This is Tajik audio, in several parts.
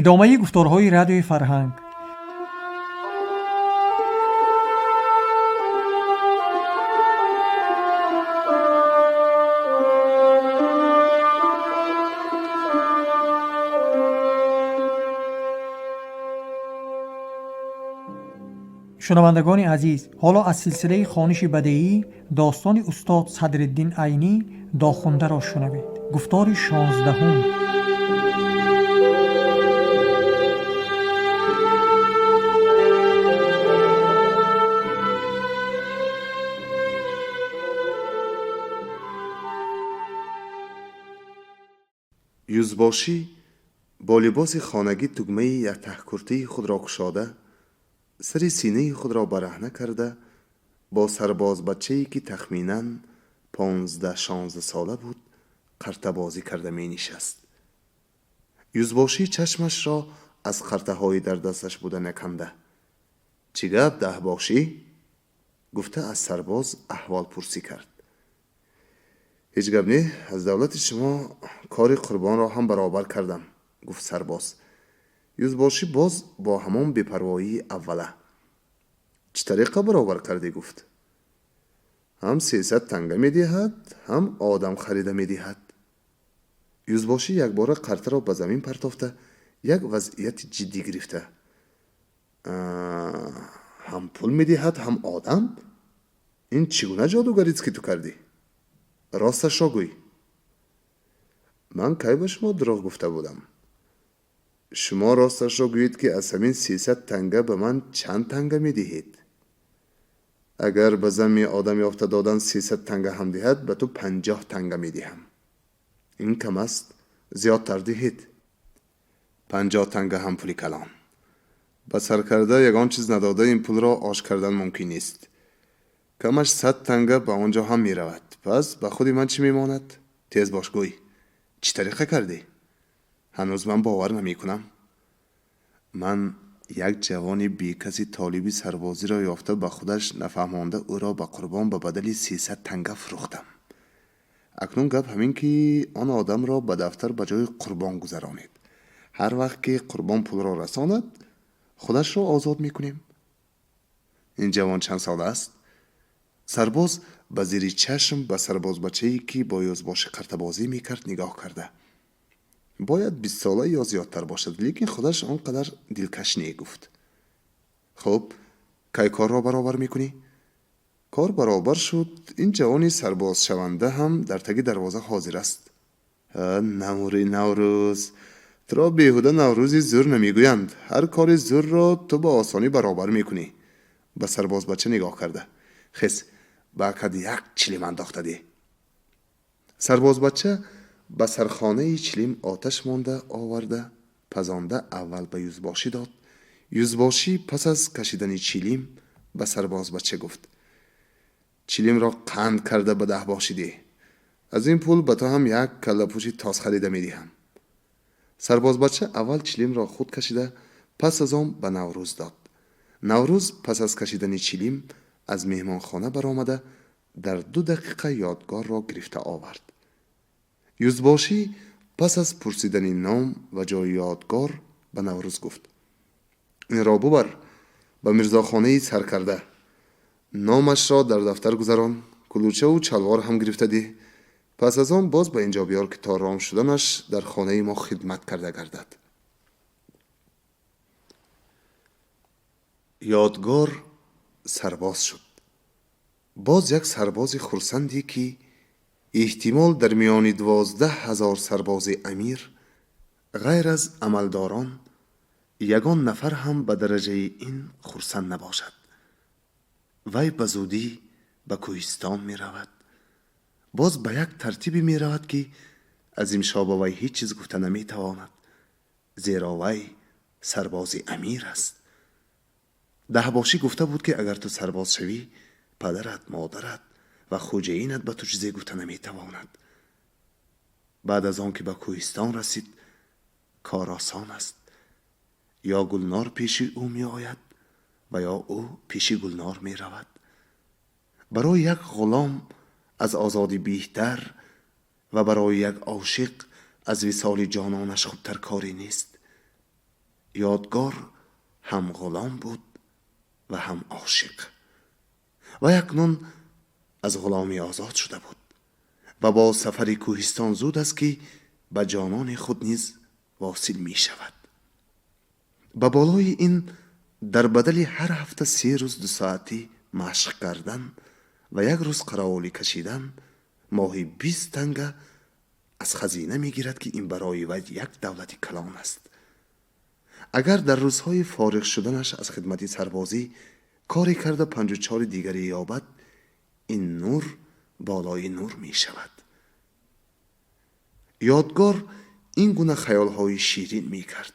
Идомаи гуфторҳои Радиои Фарҳанг. Шунавандагони азиз, ҳоло аз силсилаи хониши бадеӣ достони устод Садриддин Айнӣ Дохундаро шунавед. Гуфтори 16-ум. Юзбошӣ бо либоси хонагӣ тугмаи яктаҳкуртаи худро кушода, сари синаи худро бараҳна карда, бо сарбозбачае, ки тахминан 15-16 сола буд, қартабозӣ карда менишаст. Юзбошӣ чашмашро аз қартаҳои дар дасташ буда наканда: «Чӣ гап, даҳбошӣ?» гуфта, аз сарбоз аҳволпурсӣ кард. «Ҳеҷ гап не, аз давлати шумо кори Қурбонро ҳам баробар кардам», гуфт сарбоз. Юзбошӣ боз бо ҳамон бепарвоии аввала: «Чӣ тариқа баробар кардӣ?» гуфт. «Ҳам 300 танга медиҳад, ҳам одам харида медиҳад». Юзбошӣ якбора қартаро ба замин партофта, як вазъияти ҷиддӣ гирифта: «Ҳам пул медиҳад, ҳам одам? Ин чӣ гуна ҷодугарист, ки ту кардӣ? Росташро гӯй». «Ман кай ба шумо дурӯғ гуфта будам? Шумо росташро гӯед, ки аз ҳамин 300 танга ба ман чанд танга медиҳед?» «Агар ба замми одам ёфта додан 300 танга ҳам диҳад, ба ту 50 танга медиҳам». «Ин кам аст, зиёдтар диҳед». 50 танга ҳам пули калон. Ба саркарда ягон чиз надода, ин пулро ош кардан мумкин нест. Камаш 100 танга ба он ҷо ҳам меравад. Пас ба худи ман чӣ мемонад? Тез бош, гӯй, чӣ тариқа кардӣ? Ҳанӯз ман бовар намекунам». «Ман як ҷавони бекаси толиби сарбозиро ёфта, ба худаш нафаҳмонда, ӯро ба Қурбон ба бадали 300 танга фурӯхтам. Акнун гап ҳамин, ки он одамро ба дафтар ба ҷои Қурбон гузаронед. Ҳар вақт ки Қурбон пулро расонад, худашро озод мекунем». «Ин ҷавон чанд сола аст?» Сарбоз ба зери чашм ба сарбозбачае, ки бо юзбошӣ қартабозӣ мекард, нигоҳ карда: «Бояд 20-сола ё зиёдтар бошад, лекин худаш он қадар дилкаш не», гуфт. «Хуб, кай корро баробар мекунӣ?» «Кор баробар шуд, ин ҷавони сарбозшаванда ҳам дар таги дарвоза ҳозир аст». «Намури Наврӯз, туро беҳуда Наврӯзи зур намегӯянд. Ҳар кори зурро ту ба осонӣ баробар мекунӣ». Ба сарбозбача нигоҳ карда: «Хез, ба акат як чилим андохта деҳ». Сарбозбача ба сархонаи чилим оташ монда оварда, пазонда, аввал ба юзбошӣ дод. Юзбошӣ пас аз кашидани чилим ба сарбозбача гуфт: «Чилимро қанд карда ба даҳбошӣ деҳ. Аз ин пул ба ту ҳам як каллапӯши тос харида медиҳам». Сарбозбача аввал чилимро худ кашида, пас аз он ба Наврӯз дод. Наврӯз пас аз кашидани чилим аз меҳмонхона баромада, дар 2 дақиқа Ёдгорро гирифта овард. Юзбошӣ пас аз пурсидани ном ва ҷои Ёдгор ба Наврӯз гуфт: «Инро бубар ба мирзохонаи саркарда, номашро дар дафтар гузарон, кулучаву чалвор ҳам гирифта диҳ. Пас аз он боз ба инҷо биёр, ки то ром шуданаш дар хонаи мо хидмат карда гардад». Ёдгор сарбоз шуд. Боз як сарбози хурсанде, ки эҳтимол дар миёни 12 000 сарбози амир, ғайр аз амалдорон, ягон нафар ҳам ба дараҷаи ин хурсанд набошад. Вай ба зудӣ ба кӯҳистон меравад. Боз ба як тартибе меравад, ки Азимшоҳ ба вай ҳеҷ чиз гуфта наметавонад, зеро вай сарбози амир аст. Даҳбошӣ гуфта буд, ки агар ту сарбоз шавӣ, падарат, модарат ва хоҷаинат ба ту чизе гуфта наметавонад. Баъд аз он ки ба кӯҳистон расид, кор осон аст: ё Гулнор пеши ӯ меояд ва ё ӯ пеши Гулнор меравад. Барои як ғулом аз озодӣ беҳтар ва барои як ошиқ аз висоли ҷононаш хубтар корӣ нест. Ёдгор ҳам ғулом буд ва ҳам ошиқ ва акнун аз ғуломӣ озод шуда буд ва бо сафари кӯҳистон зуд аст, ки ба ҷонони худ низ восил мешавад. Ба болои ин, дар бадали ҳар ҳафта 3 рӯз 2 соатӣ машқ кардан ва як рӯз қаровулӣ кашидан, моҳи 20 танга аз хазина мегирад, ки ин барои вай як давлати калон аст. Агар дар рӯзҳои фориғ шуданаш аз хидмати сарбозӣ коре карда панҷу чори дигаре ёбад, ин нур болои нур мешавад. Ёдгор ин гуна хаёлҳои ширин мекард.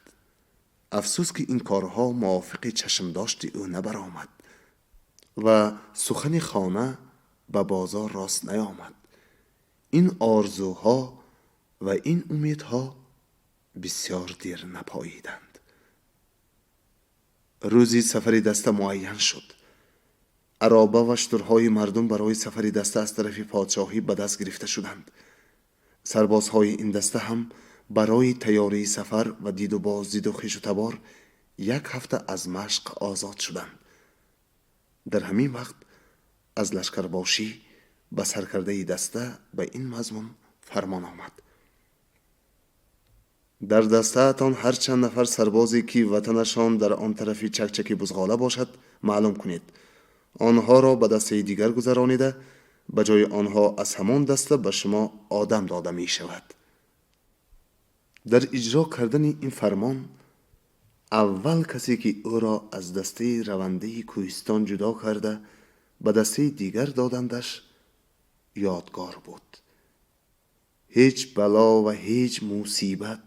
Афсӯс, ки ин корҳо мувофиқи чашмдошти ӯ набаромад ва сухани хона ба бозор рост наёмад. Ин орзуҳо ва ин умедҳо бисёр дер напоиданд. Рӯзи сафари даста муайян шуд. Ароба ва шутурҳои мардум барои сафари даста аз тарафи подшоҳӣ ба даст гирифта шуданд. Сарбозҳои ин даста ҳам барои тайёрии сафар ва диду боздиду хешу табор як ҳафта аз машқ озод шуданд. Дар ҳамин вақт аз лашкарбошӣ ба саркардаи даста ба ин мазмун фармон омад: «Дар дастаатон ҳар чанд нафар сарбозе, ки ватанашон дар он тарафи Чакчаки Бузғола бошад, маълум кунед. Онҳоро ба дастаи дигар гузаронида, ба ҷои онҳо аз ҳамон даста ба шумо одам дода мешавад». Дар иҷро кардани ин фармон аввал касе, ки ӯро аз дастаи равандаи кӯҳистон ҷудо карда, ба дастаи дигар додандаш, Ёдгор буд. Ҳеҷ бало ва ҳеҷ мусибат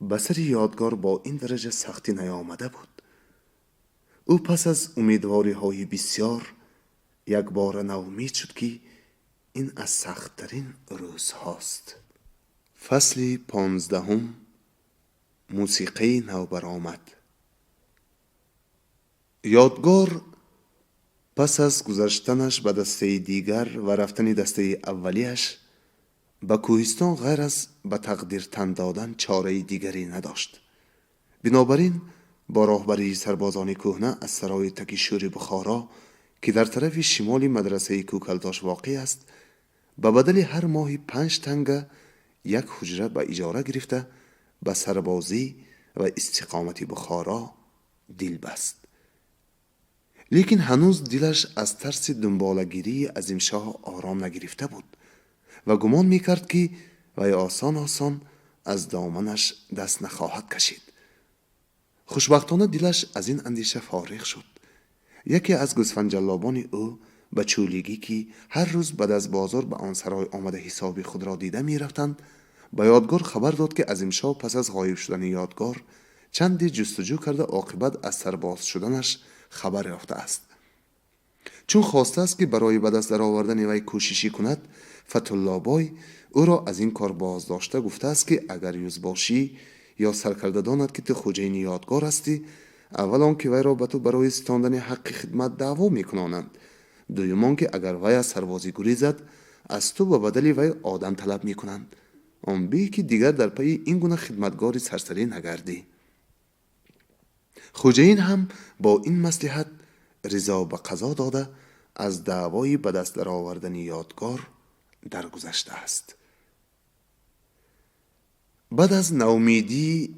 ба сари Ёдгор бо ин дараҷа сахтӣ наёмада буд. Ӯ пас аз умедвориҳои бисёр якбора ноумед шуд, ки ин аз сахттарин рӯзҳост. Фасли 15-ум. Мусиқаи навбаромад. Ёдгор пас аз гузаштанаш ба дастаи дигар ва рафтани дастаи аввалияш ба кӯҳистон, ғайр аз ба тақдир тан додан чораи дигаре надошт. Бинобар ин бо роҳбарии сарбозони кӯҳна аз сарои Таки Шӯри Бухоро, ки дар тарафи шимоли мадрасаи Кӯкалтош воқеъ аст, ба бадали ҳар моҳи 5 танга як ҳуҷра ба иҷора гирифта, ба сарбозӣ ва истиқомати Бухоро дил баст. Лекин ҳанӯз дилаш аз тарси дунболагирии Азимшоҳ ором нагирифта буд ва гумон мекард, ки вай осон осон аз доманаш даст нахоҳад кашид. Хушбахтона, дилаш аз ин андеша фориғ шуд. Яке аз гӯсфандҷаллобони ӯ ба чӯлигӣ, ки ҳар рӯз баъд аз бозор ба он сарой омада, ҳисоби худро дида мерафтанд, ба Ёдгор хабар дод, ки Азимшоҳ пас аз ғоиб шудани Ёдгор чанде ҷустуҷӯ карда, оқибат аз сарбоз шуданаш хабар ёфтааст. Чун хостааст, ки барои ба даст даровардани вай кӯшишӣ кунад, Фатуллобой ӯро аз ин кор боздошта, гуфтааст, ки агар юзбошӣ ё саркарда донад, ки ту хӯҷаини Ёдгор ҳастӣ, аввал он ки вайро ба ту барои ситондани ҳаққи хидмат даъво мекунонанд, дуюм он ки агар вай аз сарбозӣ гурезад, аз ту ба бадали вай одам талаб мекунанд. Он бе ки дигар дар пайи ин гуна хидматгори сарсарӣ нагардӣ. Хӯҷаин ҳам бо ин маслиҳат ризо ба қазо дода, аз даъвои ба даст даровардани Ёдгор даргузаштааст. Баъд аз ноумедӣ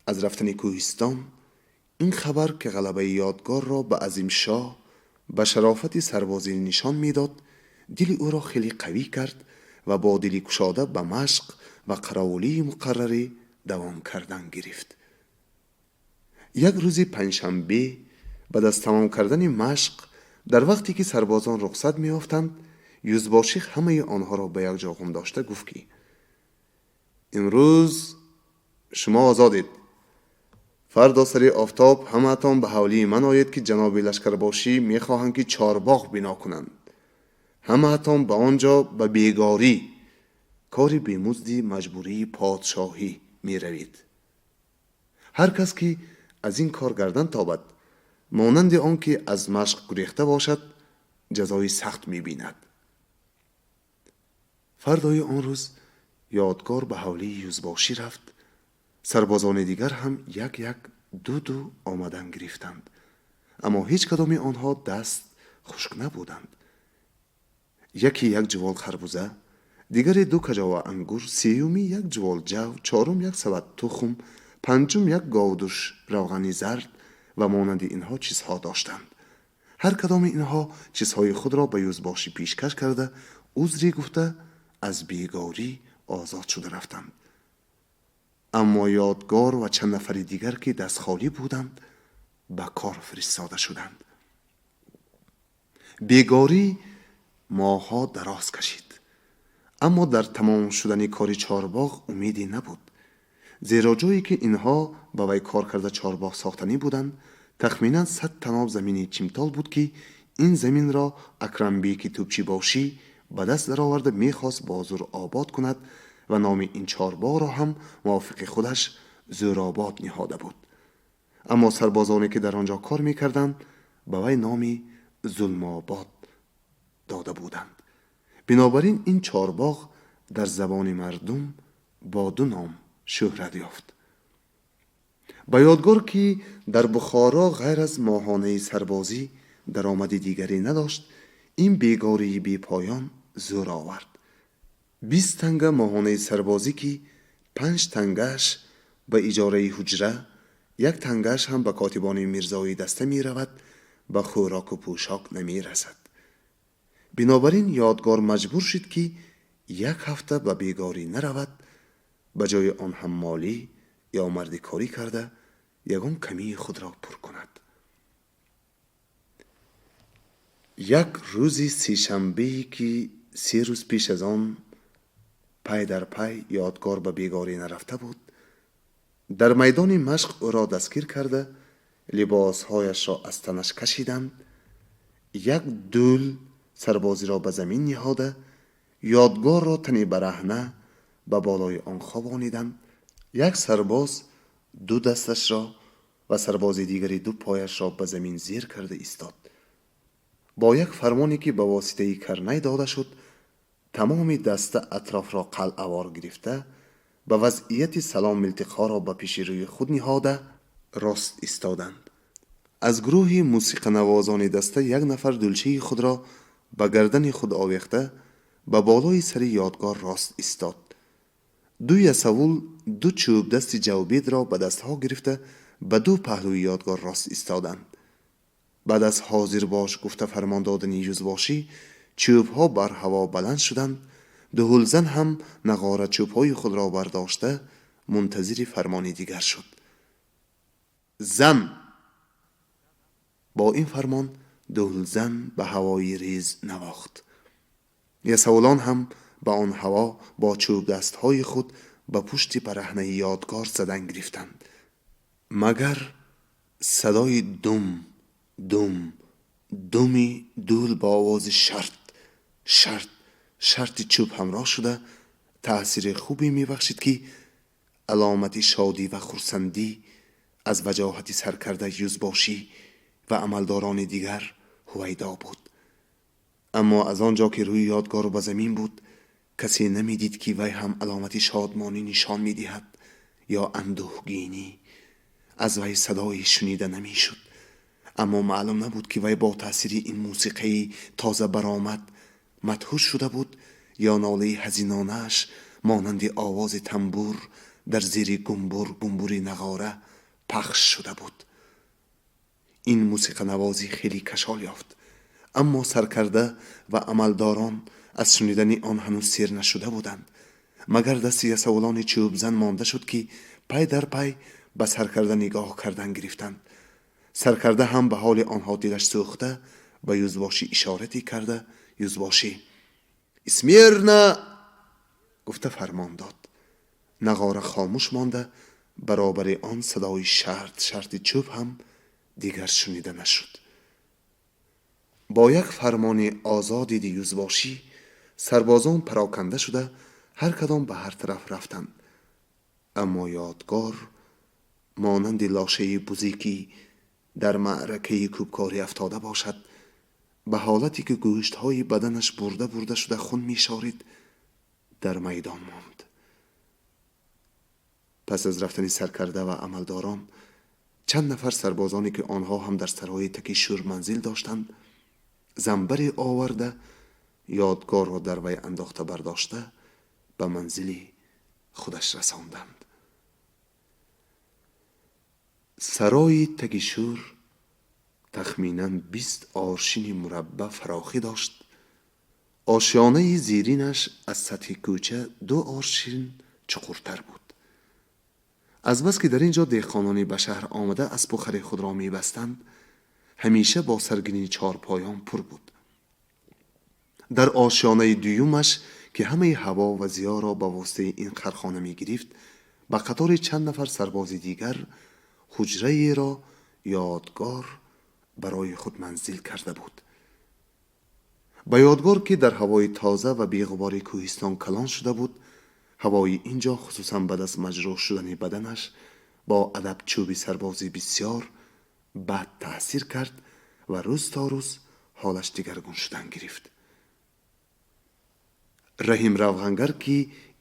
аз рафтани кӯҳистон, ин хабар, ки ғалабаи Ёдгорро ба Азимшоҳ ба шарофати сарбозӣ нишон медод, дили ӯро хеле қавӣ кард ва бо дили кушода ба машқ ва қаровулии муқаррарӣ давом кардан гирифт. Як рӯзи панҷшанбе, баъд аз тамом кардани машқ, дар вақте ки сарбозон рухсат меёфтанд, юзбошӣ ҳамаи онҳоро ба як ҷо ғум дошта гуфт, ки имрӯз шумо озодед. Фардо сари офтоб ҳамаатон ба ҳавлии ман оед, ки ҷаноби лашкарбошӣ мехоҳанд, ки чорбоғ бино кунанд. Ҳамаатон ба он ҷо ба бегорӣ, кори бемузди маҷбурии подшоҳӣ меравед. Ҳар кас ки аз ин кор гардан тобад, монанди он ки аз машқ гурехта бошад, ҷазои сахт мебинад. Фардои он рӯз Ёдгор ба ҳавлии юзбошӣ рафт. Сарбозони дигар ҳам як як Ду-ду омадан гирифтанд, аммо ҳеҷ кадоми онҳо даст хушк набуданд. Яке як ҷувол харбуза, дигаре ду кажова ангур, сеюмӣ як ҷувол ҷав, чорум як сават тухм, панҷум як говдуш равғани зард ва монанди инҳо чизҳо доштанд. Ҳар кадоми инҳо чизҳои худро ба юзбошӣ пешкаш карда, узре гуфта, аз бегорӣ озод шуда рафтанд. Аммо Ёдгор ва чанд нафари дигар, ки дастхолӣ буданд, ба кор фиристода шуданд. Бегорӣ моҳҳо дароз кашид, аммо дар тамом шудани кори чорбоғ умеде набуд, зеро ҷое ки инҳо ба вай кор карда чорбоғ сохтанӣ буданд, тахминан 100 таноб замини чимтол буд, ки ин заминро Акрамбеки тӯбчибошӣ ба даст дароварда мехост бо зӯр обод кунад ва номи ин чорбоғро ҳам мувофиқи худаш Зӯробод ниҳода буд. Аммо сарбозоне ки дар он ҷо кор мекарданд, ба вай номи Зулмобод дода буданд. Бинобар ин ин чорбоғ дар забони мардум бо ду ном шӯҳрат ёфт. Ба Ёдгор, ки дар Бухоро ғайр аз моҳонаи сарбозӣ даромади дигаре надошт, ин бегории бепоён зӯр овард. 20 танга моҳонаи сарбозӣ, ки панҷ тангааш ба иҷораи ҳуҷра, як тангааш ҳам ба котибони мирзои даста меравад, ба хӯроку пӯшок намерасад. Бинобар ин Ёдгор маҷбур шуд, ки як ҳафта ба бегорӣ наравад, ба ҷои он ҳаммолӣ ё мардикорӣ карда ягон камии худро пур кунад. Як рӯзи сешанбее, ки 3 рӯз пеш аз он пай дар пай Ёдгор ба бегорӣ нарафта буд, дар майдони машқ ӯро дастгир карда, либосҳояшро аз танаш кашиданд, як дӯл сарбозиро ба замин ниҳода, Ёдгорро тани бараҳна ба болои он хобониданд. Як сарбоз ду дасташро ва сарбози дигари ду пояшро ба замин зер карда истод. Бо як фармоне, ки ба воситаи карнай дода шуд, тамоми даста атрофро қалъавор гирифта, ба вазъияти салом милтиқҳоро ба пеши рӯи худ ниҳода рост истоданд. Аз гурӯҳи мусиқанавозони даста як нафар дулчаи худро ба гардани худ овехта, ба болои сари Ёдгор рост истод. Ду ясавул ду чӯбдасти ҷавбедро ба дастҳо гирифта, ба ду паҳлӯи Ёдгор рост истоданд. Баъд аз ҳозирбош гуфта фармон додани юзбошӣ, чӯбҳо бар ҳаво баланд шуданд. Дуҳулзан ҳам нағора чӯбҳои худро бардошта, мунтазири фармони дигар шуд. Зан! Бо ин фармон дуҳулзан ба ҳавои рез навохт. Ясавулон ҳам ба он ҳаво бо чӯбдастҳои худ ба пушти бараҳнаи Ёдгор задан гирифтанд. Магар садои дум дум думи дул ба овози шарт шарт шарти чӯб ҳамроҳ шуда, таъсири хубе мебахшид, ки аломати шодӣ ва хурсандӣ аз ваҷоҳати саркарда юзбошӣ ва амалдорони дигар ҳувайдо буд. Аммо аз он ҷо ки рӯи Ёдгор ба замин буд, касе намедид, ки вай ҳам аломати шодмонӣ нишон медиҳад ё андӯҳгинӣ. Аз вай садое шунида намешуд, аммо маълум набуд, ки вай бо таъсири ин мусиқаи тоза баромад мадҳуш шуда буд ё нолаи ҳазинонааш монанди овози тамбур дар зери гумбур гумбури нағора пахш шуда буд. Ин мусиқанавозӣ хеле кашол ёфт, аммо саркарда ва амалдорон аз шунидани он ҳанӯз сер нашуда буданд. Магар дасти ясавулони чӯбзан монда шуд, ки пай дар пай ба саркарда нигоҳ кардан гирифтанд. Саркарда ҳам ба ҳоли онҳо дилаш сӯхта, ба юзбошӣ ишорате карда, юзбошӣ «Смирно!» гуфта фармон дод. Нағора хомӯш монда, баробари он садои шарт шарти чӯб ҳам дигар шунида нашуд. Бо як фармони озоди юзбошӣ сарбозон пароканда шуда, ҳар кадом ба ҳар тараф рафтанд. Аммо Ёдгор монанди лошаи бузӣ, ки дар маъракаи кӯбкорӣ афтода бошад, ба ҳолате ки гӯштҳои баданаш бурда бурда шуда хун мешорид, дар майдон монд. Пас аз рафтани саркарда ва амалдорон, Чанд нафар сарбозоне ки онҳо ҳам дар сарои таки Шӯр манзил доштанд, занбаре оварда, Ёдгорро дар вай андохта бардошта ба манзили худаш расонданд. Сарои таги Шӯр тахминан 20 аршини мураббаъ фарохӣ дошт. Ошёнаи зеринаш аз сатҳи кӯча 2 аршин чуқуртар буд. Азбаски дар ин ҷо деҳқонони ба шаҳр омада аспу хари худро мебастанд, ҳамеша бо саргини чорпоён пур буд. Дар ошёнаи дуюмаш, ки ҳамаи ҳаво ва зиёро ба воситаи ин хархона мегирифт, ба қатори чанд нафар сарбози дигар ҳуҷраеро Ёдгор барои худ манзил карда буд. Ба Ёдгор, ки дар ҳавои тоза ва беғубори кӯҳистон калон шуда буд, ҳавои ин ҷо, хусусан баъд аз маҷрӯҳ шудани баданаш бо адаб чӯби сарбозӣ, бисёр бад таъсир кард ва рӯз то рӯз ҳолаш дигаргун шудан гирифт. Раҳим Равғангар, ки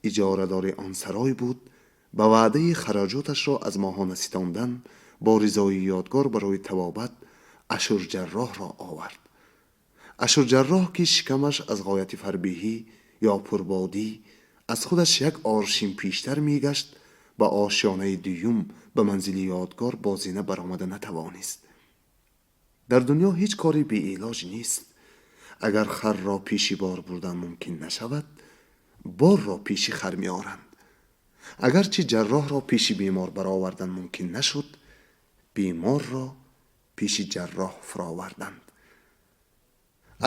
иҷорадори он сарой буд, ба ваъдаи хароҷоташро аз моҳона ситондан бо ризои Ёдгор барои табобат Ашурҷарроҳро овард. Ашурҷарроҳ, ки шикамаш аз ғояти фарбеҳӣ ё пурбодӣ аз худаш 1 аршин пештар мегашт, ба ошёнаи дуюм ба манзили Ёдгор бо зина баромада натавонист. Дар дунё ҳеҷ кори беилоҷ нест. Агар харро пеши бор бурдан мумкин нашавад, борро пеши хар меоранд. Агарчи ҷарроҳро пеши бемор баровардан мумкин нашуд, беморро пеши ҷарроҳ фуроварданд.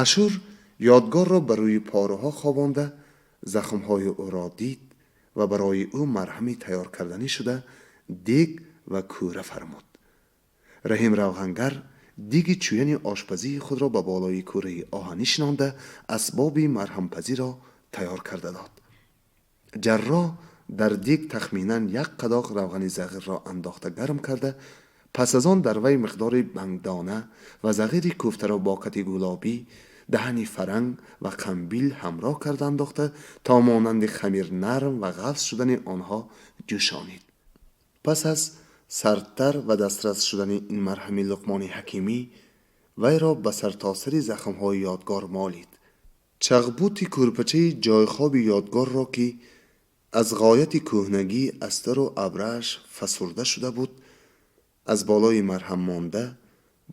Ашур Ёдгорро ба рӯи пораҳо хобонда, захмҳои ӯро дид ва барои ӯ марҳами тайёр карданӣ шуда дег ва кӯра фармуд. Раҳим Равғангар диги чӯяни ошпазии худро ба болои кӯраи оҳанӣ шинонда, асбоби марҳампазиро тайёр карда дод. Ҷарроҳ дар дег тахминан 1 қадоқ равғани зағирро андохта гарм карда, пас аз он дар вай миқдори бангдона ва зағири кӯфтаро бо кати гулобӣ, даҳани фаранг ва қамбил ҳамроҳ карда андохта, то монанди хамир нарм ва ғафз шудани онҳо ҷӯшонид. Пас аз сардтар ва дастрас шудани ин марҳами Луқмони ҳакимӣ, вайро ба сартосари захмҳои Ёдгор молид. Чағбути кӯрпачаи ҷойхоби Ёдгорро, ки аз ғояти кӯҳнагӣ астару абрааш фасурда шуда буд, аз болои марҳам монда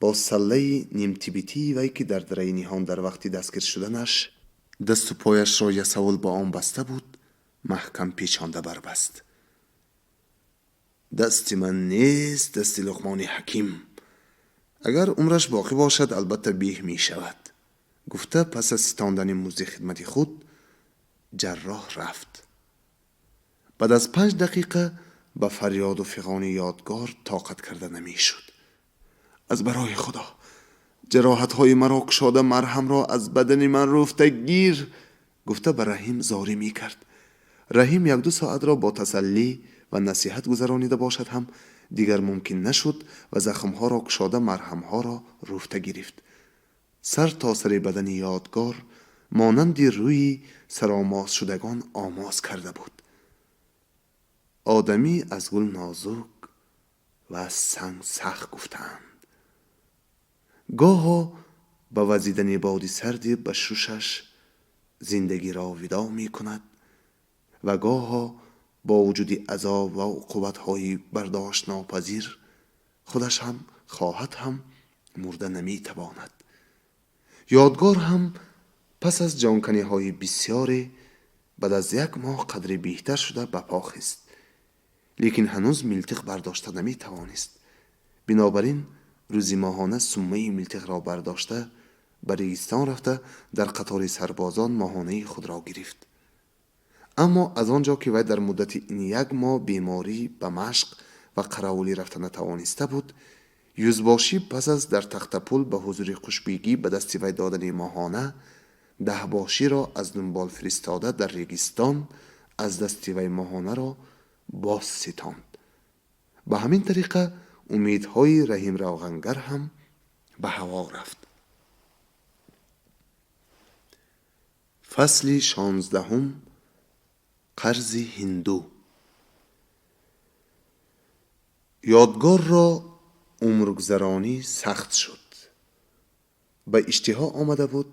бо саллаи нимтибитии вай, ки дар дараи ниҳон дар вақти дастгир шуданаш дасту пояшро ясавул ба он баста буд, маҳкам печонда барбаст. Дасти ман нест, дасти Луқмони ҳаким. Агар умраш боқӣ бошад, албатта беҳ мешавад, гуфта пас аз ситондани музди хидмати худ ҷарроҳ рафт. Баъд аз 5 дақиқа ба фарёду фиғони Ёдгор тоқат карда намешуд. Аз барои Худо ҷароҳатҳои маро кушода, марҳамро аз бадани ман руфта гир, гуфта ба Раҳим зорӣ мекард. Раҳим 1-2 соатро бо тасаллӣ ва насиҳат гузаронида бошад ҳам, дигар мумкин нашуд ва захмҳоро кушода марҳамҳоро руфта гирифт. Сар то сари бадани Ёдгор монанди рӯи саромозшудагон омоз карда буд. Одамӣ аз гул нозук ва аз санг сахт гуфтаанд. Гоҳо ба вазидани боди сарди ба шушаш зиндагиро видо мекунад ва гоҳо бо вуҷуди азоб ва уқубатҳои бардоштнопазир худаш ҳам хоҳад ҳам мурда наметавонад. Ёдгор ҳам пас аз ҷонканиҳои бисёре баъд аз 1 моҳ қадре беҳтар шуда ба по хист, лекин ҳанӯз милтиқ бардошта наметавонист. Бинобар ин рӯзи моҳона суммаи милтиқро бардошта ба регистон рафта дар қатори сарбозон моҳонаи худро гирифт. Аммо аз он ҷо ки вай дар муддати ин 1 моҳ беморӣ ба машқ ва қаравулӣ рафта натавониста буд, юзбошӣ пас аз дар тахтапул ба ҳузури хушбегӣ ба дасти вай додани моҳона, даҳбоширо аз дунбол фиристода дар регистон аз дасти вай моҳонаро боз ситонд. Ба ҳамин тариқа умедҳои Раҳим Равғангар ҳам ба ҳаво рафт. Фасли 16, қарзи ҳинду. Ёдгорро Умргузаронӣ сахт шуд. Ба иштиҳо омада буд,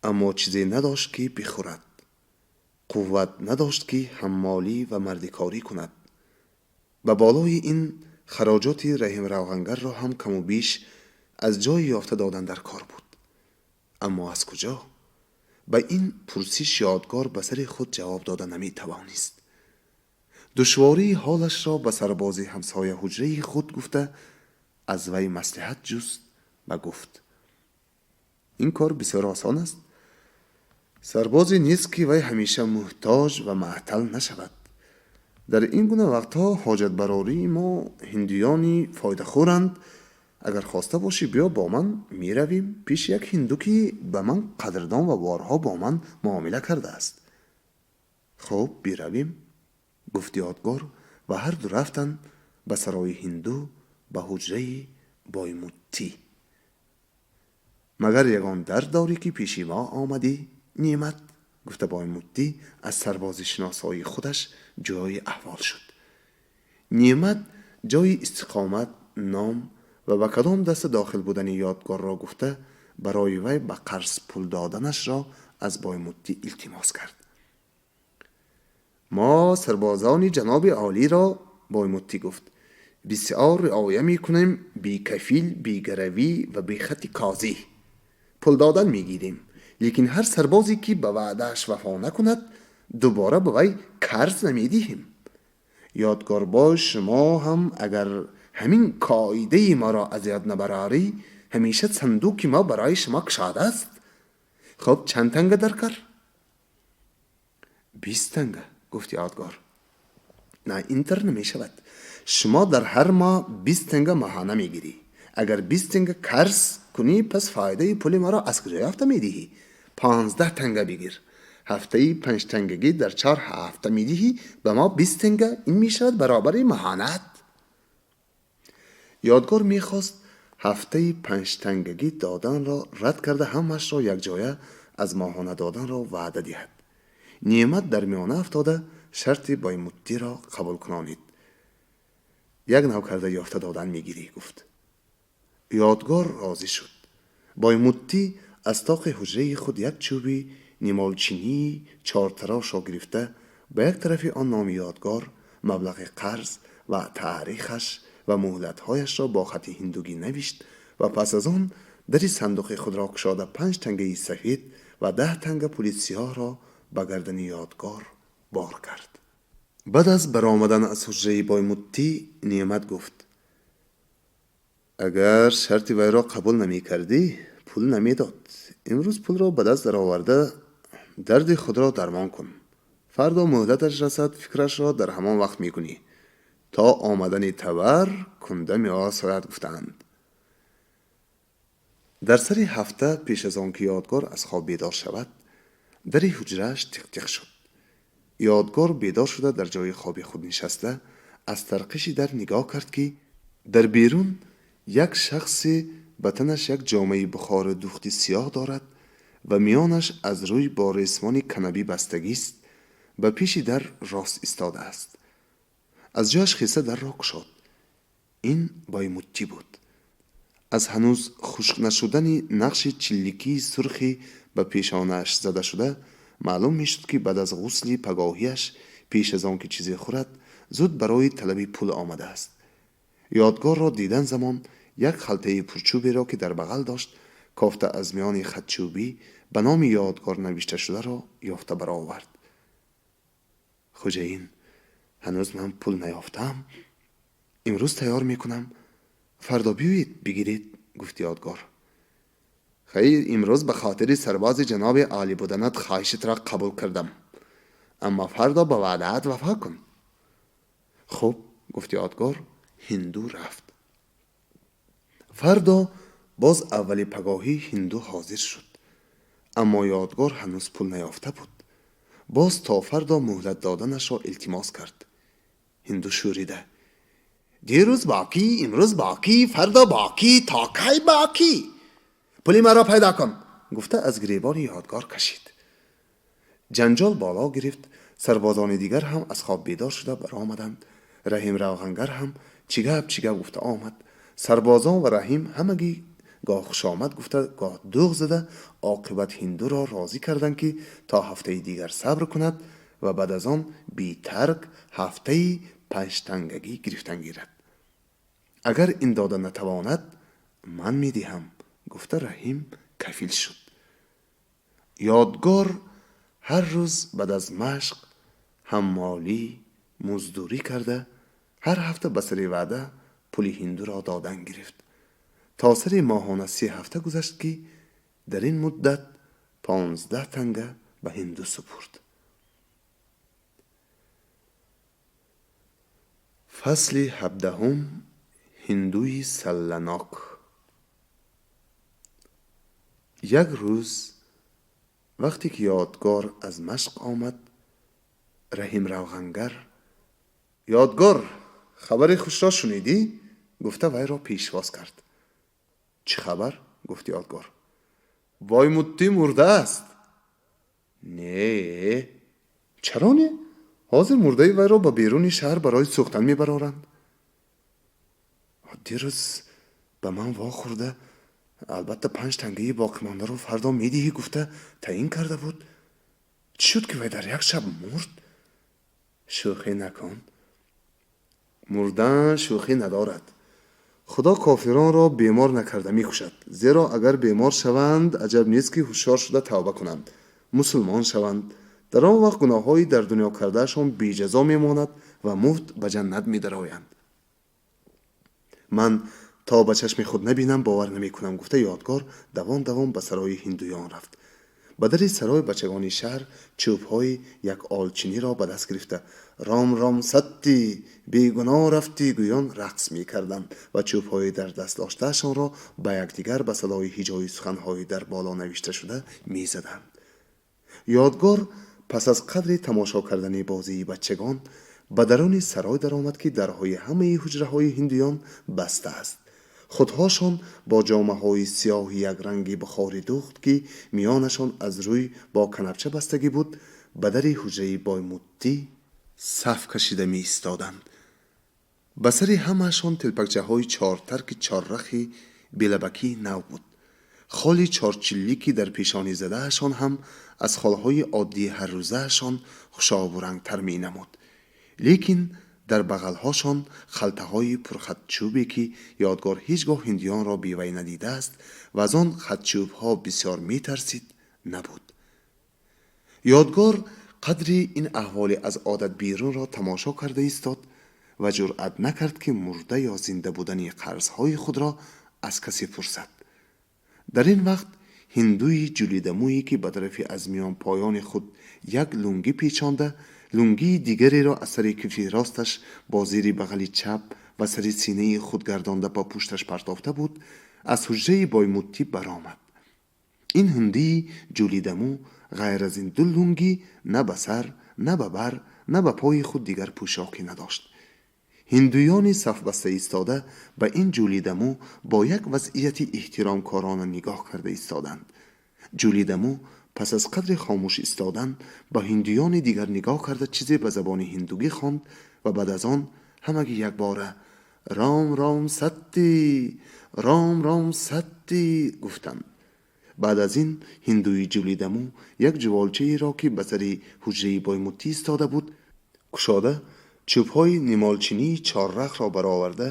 аммо чизе надошт, ки бихӯрад. Қувват надошт, ки ҳаммолӣ ва мардикорӣ кунад. Ба болои ин хароҷоти Раҳимравғангарро ҳам каму беш аз ҷое ёфта додан дар кор буд. Аммо аз куҷо? Ба ин пурсиш Ёдгор ба сари худ ҷавоб дода наметавонист. Душвории ҳолашро ба сарбози ҳамсоя ҳуҷраи худ гуфта, аз вай маслиҳат ҷуст ва гуфт: «Ин кор бисёр осон аст. Сарбозе нест, ки вай ҳамеша муҳтоҷ ва маътал нашавад. Дар ин гуна вақтҳо ҳоҷатбарории мо ҳиндуёни фоидахӯранд. Агар хоста бошӣ, биё, бо ман меравем пеши як ҳинду, ки ба ман қадрдон ва борҳо бо ман муомила кардааст». «Хуб, биравем», гуфт Ёдгор, ва ҳарду рафтанд ба сарои ҳинду, ба ҳуҷраи Боймуттӣ. «Магар ягон дард дорӣ, ки пеши мо омадӣ, Неъмат?» гуфта, Боймуттӣ аз сарбози шиносоии худаш ҷӯёи аҳвол шуд. Неъмат ҷои истиқомат, ном ва ба кадом даста дохил будани Ёдгорро гуфта, барои вай ба қарз пул доданашро аз Боймуттӣ илтимос кард. «Мо сарбозони ҷаноби олиро, — Боймуттӣ гуфт, — бисёр риоя мекунем. Бекафил, бегаравӣ ва бехати қозӣ пул додан мегирем. Лекин ҳар сарбозе, ки ба ваъдааш вафо накунад, дубора ба вай қарз намедиҳем. Ёдгорбой, шумо ҳам агар ҳамин қоидаи моро аз ёд набарорӣ, ҳамеша сандуқи мо барои шумо кушода аст. Хуб, чанд танга дар кор?» «20 танга», гуфт Ёдгор. «На, ин тар намешавад. Шумо дар ҳар моҳ 20 танга моҳона мегирӣ. Агар 20 танга қарз кунӣ, пас фоидаи пули маро аз куҷо ёфта медиҳӣ? 15 танга бигир. Ҳафтаи панҷтангагӣ дар 4 ҳафта медиҳӣ ба мо 20 танга. Ин мешавад баробари моҳонаат». Ёдгор мехост ҳафтаи панҷтангагӣ доданро рад карда, ҳамаашро якҷоя аз моҳона доданро ваъда диҳад. Неъмат дар миёна афтода, шарти Боймуттиро қабул кунонид. «Як нав карда ёфта додан мегирӣ», гуфт. Ёдгор розӣ шуд. Боймуттӣ аз тоқи ҳуҷраи худ як чӯби нимолчинии чортарошро гирифта, ба як тарафи он номи Ёдгор, маблағи қарз ва таърихаш ва муҳлатҳояшро бо хати ҳиндугӣ навишт ва пас аз он дари сандуқи худро кушода, панҷ тангаи сафед ва 10 танга пули сиёҳро ба гардани Ёдгор бор кард. Баъд аз баромадан аз ҳуҷраи Боймуттӣ Неъмат гуфт: «Агар шарти вайро қабул намекардӣ, пул намедод. Имрӯз пулро ба даст дароварда, дарди худро дармон кун. Фардо муҳлаташ расад, фикрашро дар ҳамон вақт мекунӣ. То омадани табар кунда меосояд, гуфтаанд». Дар сари ҳафта, пеш аз он ки Ёдгор аз хоб бедор шавад, дари ҳуҷрааш тиқ-тиқ шуд. Ёдгор бедор шуда, дар ҷои хоби худ нишаста, аз тарқиши дар нигоҳ кард, ки дар берун як шахсе ба танаш як ҷомаи бухори духти сиёҳ дорад ва миёнаш аз рӯй бо ресмони канабӣ бастагист, ба пеши дар рост истодааст. Аз ҷояш хеста, дарро кушод. Ин Боймуттӣ буд. Аз ҳанӯз хушк нашудани нақши чилликии сурхи ба пешонааш зада шуда маълум мешуд, ки баъд аз ғусли пагоҳиаш, пеш аз он ки чизе хӯрад, зуд барои талаби пул омадааст. Ёдгорро дидан замон як халтаи пурчӯберо, ки дар бағал дошт, кофта, аз миёни хатчӯбӣ ба номи Ёдгор навишташударо ёфта баровард. «Хӯҷаин, ҳанӯз ман пул наёфтаам. Имрӯз тайёр мекунам, фардо биёед, бигиред», гуфт Ёдгор. «Хайр, имрӯз ба хотири сарбози ҷаноби олӣ буданат хоҳишатро қабул кардам, аммо фардо ба ваъдаат вафо кун». «Хуб», гуфт Ёдгор. Ҳинду рафт. Фардо боз аввали пагоҳӣ ҳинду ҳозир шуд, аммо Ёдгор ҳанӯз пул наёфта буд. Боз то фардо муҳлат доданашро илтимос кард. Ҳинду шӯрида: «Дирӯз боқӣ, имрӯз боқӣ, фардо боқӣ, то кай боқӣ? Пули маро пайдо кун», гуфта, аз гиребони Ёдгор кашид. Ҷанҷол боло гирифт. Сарбозони дигар ҳам аз хоб бедор шуда баромаданд. Раҳим равғангар ҳам чӣ гап, чӣ гап гуфта омад. Сарбозон ва Раҳим ҳамагӣ гоҳ хушомад гуфта, гоҳ дӯғ зада, оқибат ҳиндуро розӣ карданд, ки то ҳафтаи дигар сабр кунад ва баъд аз он битарк ҳафтаи панҷтангагӣ гирифтан гирад. Агар ин дода натавонад, ман медиҳам, гуфта Раҳим кафил шуд. Ёдгор ҳар рӯз баъд аз машқ ҳаммолӣ муздурӣ карда, ҳар ҳафта ба сари ваъда пули ҳиндуро додан гирифт. То сари моҳона 3 ҳафта гузашт, ки дар ин муддат 15 танга ба ҳинду супурд. Фасли 17. Ҳиндуи салланок. Як рӯз вақте ки Ёдгор аз машқ омад, Раҳим равғангар: «Ёдгор, хабари хушро шунидӣ?» гуфта вайро пешвоз кард. «Чӣ хабар?» гуфт Ёдгор. «Боймуттӣ мурдааст». «Не, чаро не? Ҳозир мурдаи вайро ба беруни шаҳр барои сӯхтан мебароранд». «Дирӯз ба ман вохӯрда, албатта 5 тангаи боқимондаро фардо медиҳӣ гуфта таъин карда буд. Чӣ шуд, ки вай дар як шаб мурд?» «Шӯхӣ накун. Мурдан шӯхӣ надорад. Худо кофиронро бемор накарда мекушад, зеро агар бемор шаванд, аҷаб нест, ки ҳушёр шуда тавба кунанд, мусулмон шаванд. Дар он вақт гуноҳҳои дар дунё кардаашон беҷазо мемонад ва муфт ба ҷаннат медароянд. Ман то ба чашми худ набинам, бовар намекунам», гуфта Ёдгор давон давон ба сарои ҳиндуён рафт. Ба дари сарои бачагони шаҳр чӯбҳои як олчиниро ба даст гирифта, «Ром ром сатти, бегуноҳ рафтӣ» гӯён рақс мекарданд ва чӯбҳои дар даст доштаашонро ба якдигар ба садои ҳиҷои суханҳои дар боло навишташуда мезаданд. Ёдгор пас аз қадри тамошо кардани бозии бачагон ба даруни сарой даромад, ки дарҳои ҳамаи ҳуҷраҳои ҳиндуён баста аст. Худҳошон бо ҷомаҳои сиёҳи якранги бухори духт, ки миёнашон аз рӯй бо канапча бастагӣ буд, ба дари ҳуҷраи Боймуттӣ саф кашида меистоданд. Ба сари ҳамаашон телпакчаҳои чортарки чоррахи белабакии нав буд. Холи чорчиллики дар пешонӣ задаашон ҳам аз холҳои оддии ҳаррӯзаашон хушобурангтар менамуд. Лекин дар бағалҳошон халтаҳои пурхатчӯбе, ки Ёдгор ҳеҷ гоҳ ҳиндиёнро бевай надидааст ва аз он хатчӯбҳо бисёр метарсид, набуд. Ёдгор қадри ин аҳволи аз одат берунро тамошо карда истод ва ҷуръат накард, ки мурда ё зинда будани қарзҳои худро аз касе пурсад. Дар ин вақт ҳиндуи ҷулидамӯе, ки ба тарафи аз миён поёни худ як лунгӣ печонда, лунгии дигареро аз сари кифи росташ бо зери бағали чап ва сари синаи худ гардонда ба пушташ партофта буд, аз ҳуҷраи Боймуттӣ баромад. Ин ҳиндуи ҷулидамӯ ғайр аз ин ду лунгӣ на ба сар, на ба бар, на ба пои худ дигар пӯшоке надошт. Ҳиндуёни сафбаста истода ба ин ҷулидамӯ бо як вазъияти эҳтиромкорона нигоҳ карда истоданд. Ҷулидамӯ пас аз қадри хомӯш истодан ба ҳиндуёни дигар нигоҳ карда чизе ба забони ҳиндугӣ хонд ва баъд аз он ҳамагӣ якбора «Ром ром сатти, ром ром сатти» гуфтанд. Баъд аз ин ҳиндуи ҷулидамӯ як ҷуволчаеро, ки ба сари ҳуҷраи Боймуттӣ истода буд, кушода, чӯбҳои нимолчинии чоррахро бароварда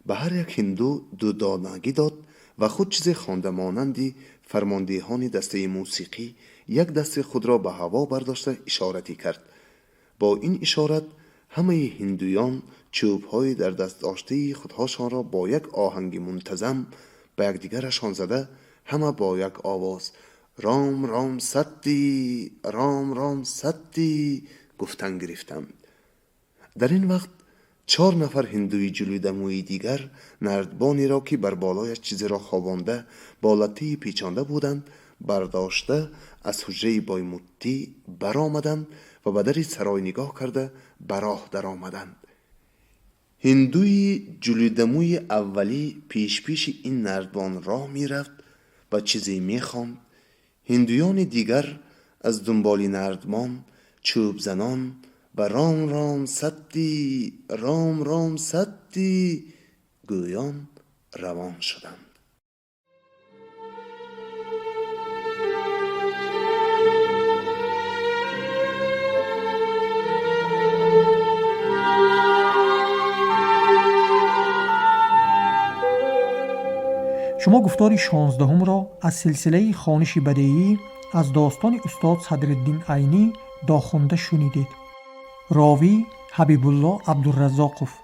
ба ҳар як ҳинду ду донагӣ дод ва худ чизе хонда монанди фармондеҳони дастаи мусиқӣ як дасти худро ба ҳаво бардошта ишоратӣ кард. Бо ин ишорат ҳамаи ҳиндуён чӯбҳои дар даст доштаи худҳошонро бо як оҳанги мунтазам ба якдигарашон зада, ҳама бо як овоз «Ром ром сатти, ром ром сатти» гуфтан гирифтанд. Дар ин вақт 4 нафар ҳиндуи ҷулидамӯи дигар нардбонеро, ки бар болояш чизеро хобонда бо латтаи печонда буданд, бардошта аз ҳуҷраи Боймуттӣ баромаданд ва ба дари сарой нигоҳ карда ба роҳ даромаданд. Ҳиндуи ҷулидамӯи аввалӣ пешпеши ин нардбон роҳ мерафт ва чизе мехонд. Ҳиндуёни дигар аз дунболи нардбон чӯбзанон ва «Ром ром сатти, ром ром сатти» гӯён Равон шуданд. Шумо гуфтори 16-ҳумро аз силсилаи хониши бадеӣ аз достони устод Садриддин Айнӣ Дохунда шунидед. Ровӣ Ҳабибулло Абдураззоқов.